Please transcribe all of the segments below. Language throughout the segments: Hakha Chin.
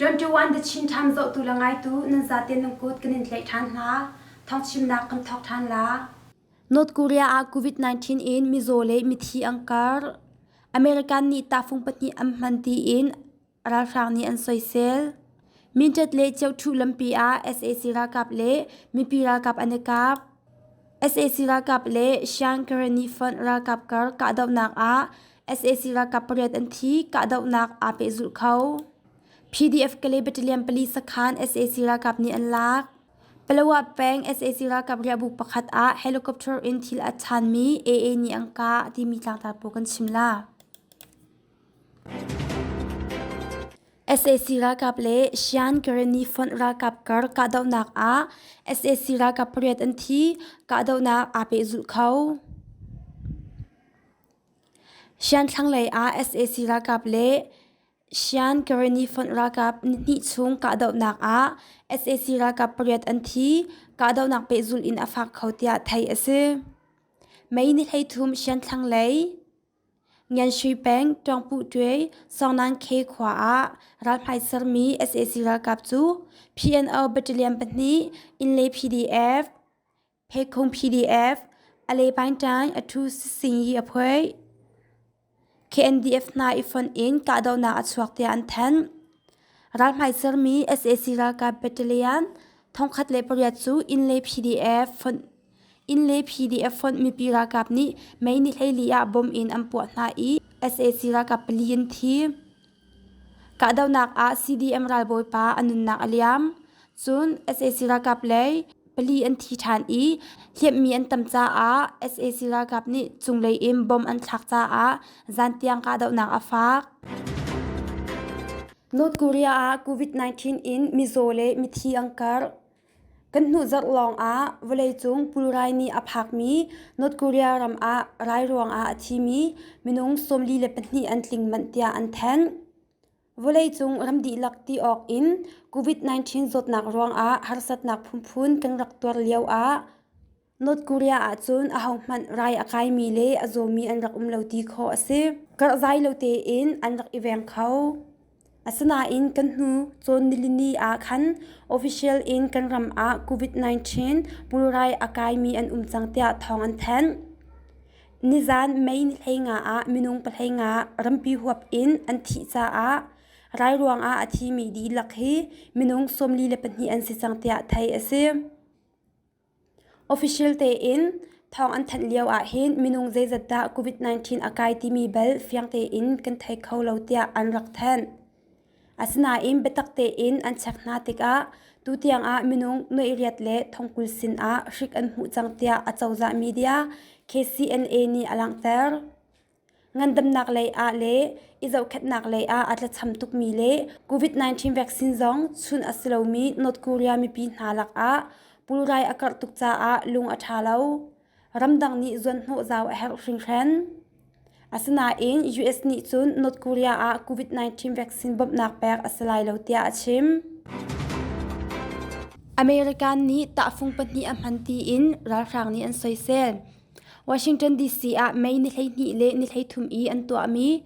21 The Chin Times zohtu le ngaitu nan zaten nan kut kan in tlaih ṭhan hna. Thawngchimnak kan thawk ṭhan la. North Korea ah COVID-19 in mizaw le mithi an karh. American nih tahfung pahnih an hman tiin ralhrang nih an soisel. Mindat le Ceuṭhu lampi ah sac ralkap le mipi ralkap an i kap. Sac ralkap le Shan Karenni Front ralkap kar kahdohnak ah sac ralkap pariat an thi, kahdohnak aa pehzulh kho. PDF Kalay Battalion pali sakhan sac ralkap nih an lak. Palawa peng sac ralkap riahbuk pakhat ah helicopter in thil a chanmi AA nih an kah timi tlangtar pawl kan chim la. Sac ralkap le Shan Karenni Front ralkap kar kahdohnak ah sac ralkap pariat an thi, kahdohnak aa pehzulh kho. Shan thlanglei ah sac ralkap le Shan Karenni Front ralkap nihnih chung kahdohnak ah sac ralkap pariat an thi, kahdohnak pehzulh in a fak kho tiah theih a si. May ni 13 Shan thlanglei Ngianshui peng, Ṭawngpuhṭuai, Sawngnankhe khua ah ralhmai sermi sac ralkap cu PNO Battalion pahnih, Inle PDF, Phekhung PDF, Alepaingṭaing Athu Sisingyi a phoih. KNDF hna i fonh in kahdohnak a chuak tiah an thanh. Ralhmai sermi sac ralkap battalion 1008 cu Inle PDF fonh Inn le PDF fonh mipi ralkap nih May ni 14 ah bomb in an puah hna i sac ralkap pali an thi. Kahdohnak ah CDM ralbawi pa a nunnak a liam. Cun sac ralkap lei pali an thi ṭhan i hliamhmi an tam caah sac ralkap nih cunglei in bomb an thlak caah zan tiang kahdohnak a fak. North Korea ah COVID-19 in mizaw le mithi an karh. Kan hnu zarh lawngah vawleicung pulrai nih a phakmi North Korea ram ah rai ruangah a thimi minung 42 an tling manh tiah an thanh. Vawleicung ram dihlak ti awk in COVID-19 zawtnak ruangah harsatnak phunphun kan rak tuar lio ah North Korea ahcun ahohmanh rai a kaimi le a zawmi an rak um lo ti khawh a si. Karhzai lo tein an rak i veng kho. Asinain kan hnu cawn nilini ah khan official in kan ram ah COVID-19 pulrai a kaimi an um cang tiah thawng an thanh. Nizan May ni 15 ah minung 15 rampi huap in an thih caah rai ruangah a thimi dihlak hi minung 42 an si cang tiah theih a si. Official tein thawng an thanh lio ahhin minung zeizat dah COVID-19 a kai timi bal fiang tein kan thei kho lo tiah an rak thanh. Asinain biatak tein an check hna tikah tutiang ah minung nuaih riat le thongkul sin ah hrik an hmuh cang tiah acozah media KCNA nih a langhter. Ngandamnak lei ah le i zohkhenhnak lei ah a tlacham tukmi le COVID-19 vaccine zong chunh a si lomi North Korea mipi hna lakah pulrai a karh tuk caah lung a ṭha lo. Ramdang nih zuanhnawh zau a herh hringhran. Asinain US nih cun North Korea ah COVID-19 vaccine bawmhnak pek a si lai lo tiah a chim. American nih tahfung pahnih a hman tiin ralhrang nih an soisel. Washington DC ah May ni 12 le ni 33 i an tuahmi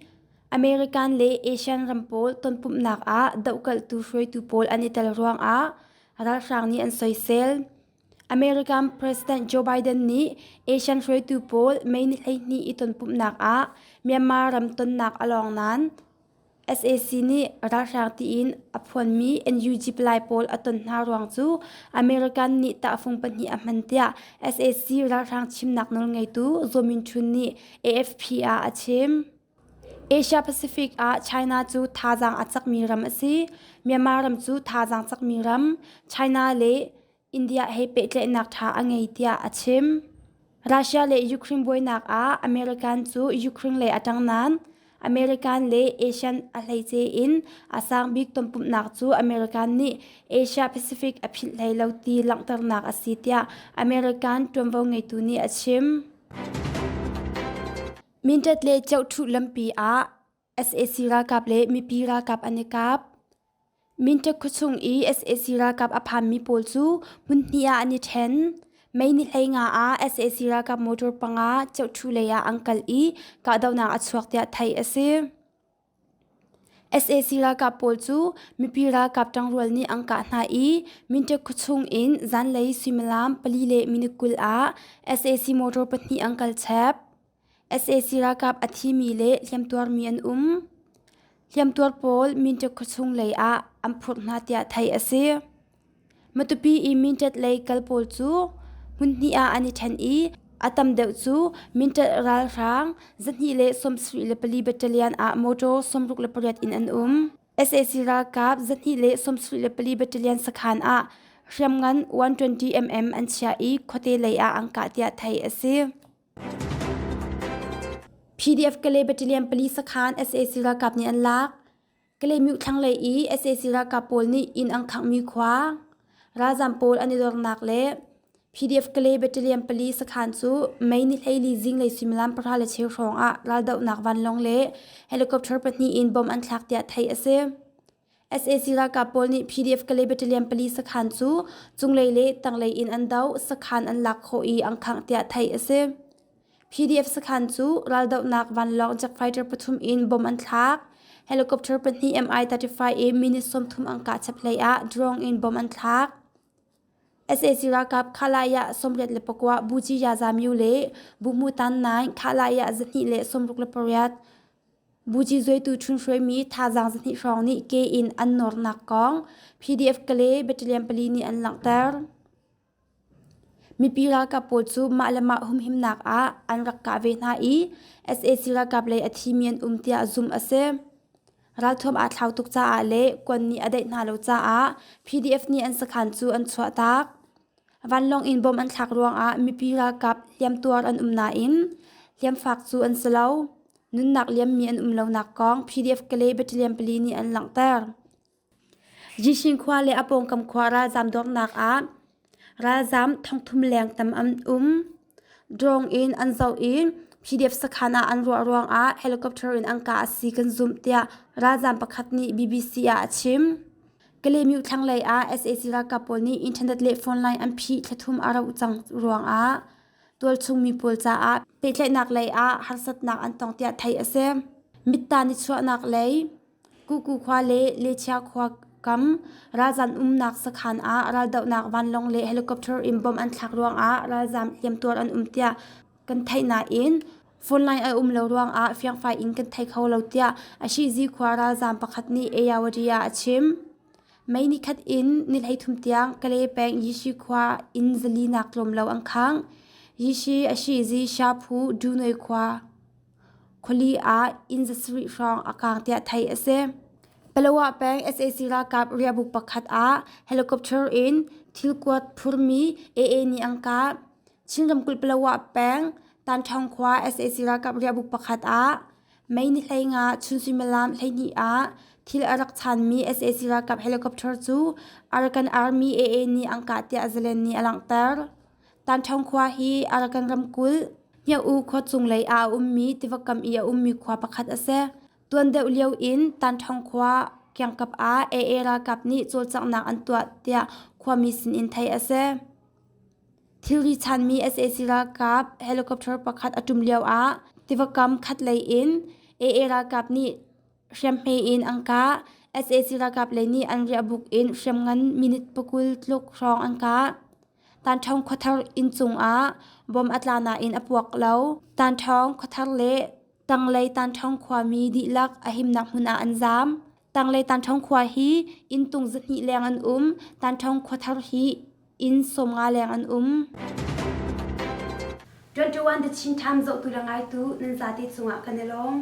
American le Asian ram pawl tonpumhnak ah dohkalhtu hruaitu pawl an i tel ruangah ralhrang nih an soisel. American President Joe Biden nih Asian hruaitu pawl May ni 12 i tonpumhnak ah Myanmar ram tonnak a lawng nain Sac nih ralhrang tiin a phuanmi NUG palai pawl a ton hna ruang cu American nih tahfung pahnih a hman tiah sac ralhrang chimnak nawlngeitu Zaw Min Htun nih AFP ah a chim. Asia Pacific ah China cu thazaang a cakmi ram a si. Myanmar ram cu thazaang cakmi ram. China le India he pehtlaihnak ṭha a ngei tiah a chim. Russia le Ukraine buainak ah American cu Ukraine lei a ṭang nain American le Asian a hleice in a sang bik tonpumhnak cu American nih Asia Pacific a philh hlei lo ti langhternak a si tiah American ṭuanvo ngeitu nih a chim. Mindat le Ceuṭhuh lampi ah sac ralkap le mipi ralkap an i kap. Mintek khuachung i sac ralkap a phanmi pawl cu hmunhnih ah an i ṭhen. May ni 15 ah sac ralkap motor panga Ceuṭhu lei ah an kal i kahdohnak a chuak tiah theih a si. Sac ralkap pawl cu mipi ralkap ṭangrual nih an kah hna i Minṭek khuachung in zanlei suimilam pali le minute 20 ah sac motor pahnih an kal chep. Sac ralkap a thimi le hliamtuarmi an um. Hliamtuar pawl Minṭek khuachung lei ah an phurh hna tiah theih a si. Matupi i Minṭet lei kal pawl cu hmunhnih ah an i ṭhen i a tam deuh cu Minṭet ralhrang 274 battalion ah motor 68 in an um. Sac ralkap 274 battalion sakhan ah hriamngan 120mm an chiah i khuate lei ah an kah tiah theih a si. PDF Kalay Battalion pali sakhan sac ralkap nih an lak. Kalaymyo thlanglei i sac ralkap pawl nih inn an khanghmi khua, ralzaam pawl an i dornak le PDF Kalay Battalion pali sakhan cu May ni 14 zinglei suimilam 10:15 hrawng ah raldohnak vanlawng le helicopter pahnih in bomb an thlak tiah theih a si. Sac ralkap pawl nih PDF Kalay Battalion pali sakhan cu cunglei le tanglei in an doh, sakhan an lak khawh i an khangh tiah theih a si. PDF sakhan cu raldohnak vanlawng jet fighter pathum in bomb an thlak. Helicopter pahnih Mi-35 i minute 30 an kah chap hlei ah drone in bomb an thlak. Sac ralkap Khalaya 89 Buci Yaza Myu le Buhmu Tan Naing Khalaya 268 Buci zuaitu Chun hruaimi thazaang zahnih hrawng nih ke in an nawrnak kong PDF Kalay Battalion pali nih an langhter. Mipi ralkap pawl cu mah le mah humhimnak ah an rak kah ve hna i sac ralkap lei a thimi an um tiah zumh a si. Ralthuam aa thlau tuk caah le kuan nih a daih hna lo caah PDF nih an sakhan cu an chuahtak. Vanlawng in bom an thlak ruangah mipi ralkap hliamtuar an um nain hliamfak cu an si lo. Nunnak liammi an um lonak kong PDF Kalay Battalion pali nih an langhter. Jishin khua le a pawngkam khua ralzaam dornak ah ralzaam thongthum leng tam an um. Drone in an zoh i PDF sakhan ah an ruah ruangah helicopter in an kah a si kan zumh tiah ralzaam pakhat nih BBC ah a chim. Kalaymyo thlanglei ah sac ralkap pawl nih internet le phone line an phih thlathum a rauh cang ruangah tualchung mi pawl caah pehtlaihnak lei ah harsatnak an tong tiah theih a si. Mitta nichuahnak lei Kuku khua le Lechia khua kam ralzam umnak sakhan ah raldohnak vanlawng le helicopter in bomb an thlak ruangah ralzam hliamtuar an um tiah kan theih nain phone line a um lo ruangah fiangfai in kan thei kho lo tiah Ashizi khua ralzam pakhat nih Ayawadi ah a chim. Mei nikhat in ni 13 tiang Kalay peng Yishi khua inn zali nak tlawm lo an khang. Yishi, Ashizi, Shaphu, Dunoi khua Khuali ah inn zasarih hrawng a kaang tiah theih a si. Palawa peng sac ralkap riahbuk pakhat ah helicopter in thilkuat phurmi AA nih an kah. Chin ramkulh Palawa peng Tanṭhawng khua sac ralkap riahbuk pakhat ah May ni 15 chun suimilam 12 ah thil a rak chanmi sac ralkap helicopter cu Arakan Army AA nih an kah tiah Zalen nih a langhter. Tanṭhawng khua hi Arakan ramkulh Hniau khua cunglei ah a ummi tiva kam i a ummi khua pakhat a si. Tuan deuh lio in Tanṭhawng khua kiangkap ah AA ralkap nih cawlcanghnak an tuah tiah khuami sinin theih a si. Thilri chanmi sac ralkap helicopter pakhat a ṭum lio ah tiva kam khatlei in AA ralkap nih Hriamhme in an kah. Sac ralkap lei nih an riahbuk in hriamngan minute pakul tluk hrawng an kah. Tanṭhawng khuathar inn cungah bom a tla nain a puak lo. Tanṭhawng khuathar le tanglei Tanṭhawng khuami dihlak a himnak hmun ah an zaam. Tanglei Tanṭhawng khua hi inn tung zahnih leng an um. Tanṭhawng khuathar hi inn 50 leng an um. 21 The Chin Times zohtu le ngaitu nan zate cungah kan i lawm.